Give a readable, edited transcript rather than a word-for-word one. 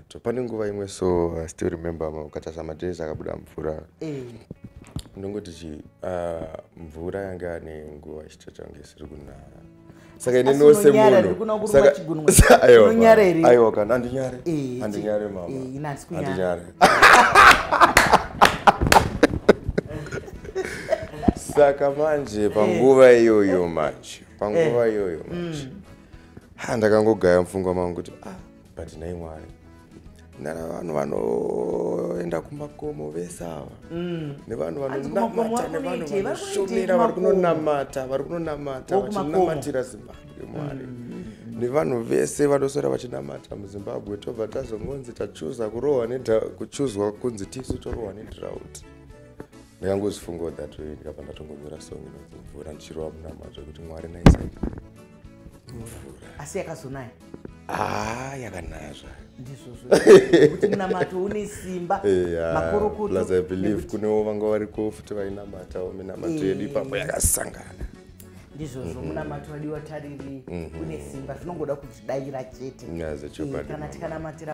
Munamato. Pane nguva imwe, so I still remember, ukatarisa madays akabuda Mvura, ndongoti chi mvura yanga ane nguva ichitoita kunge isiri kunaya, saka Asi ininiwo unonyara here? Kuna kuruma chigunwe. Unonyara here? Aiwa kana, handinyare. Handinyare, mama. Ini handisi kunyara. Handinyare. Saka manje panguva iyoyo manje, ha, ndakangogaya mupfungwa mangu kuti, ah, but nhai Mwari, nana vanhu vanoenda kumakomo vese ava, nevanhu Hanzi kumakomo vanonamata, vari nevanhu kunoitei? Vari kunoitei vanoshumira, vari kumakomo? kunonamata, vari kunonamata, Wokumakomo. vachinamatira Zimbabwe, Mwari, nevanhu vese vanoswera vachinamata muZimbabwe, tobva tazongonzi tachuza kurohwa kuchuzwa kunzi tisu torohwa nedrought. Ndakangozvifungawo that way, ndikabva ndatongonyora song inonzi Mvura, ndichirova munamato kuti, Mwari, naisai mvura. Asi yakazonaya? Ah, yakanaya zvayo. Ndizvozvo, kuti munamato une simba. Makorokoto. Plus I believe kunewo vanga variko futi vainamatawo minamato yedu ipapo yakasangana. Ndizvozvo, munamato wadiwa tariri une simba, zvinongoda kuzvidayira chete. Zvechokwadi, Kana mama. tikanamatira.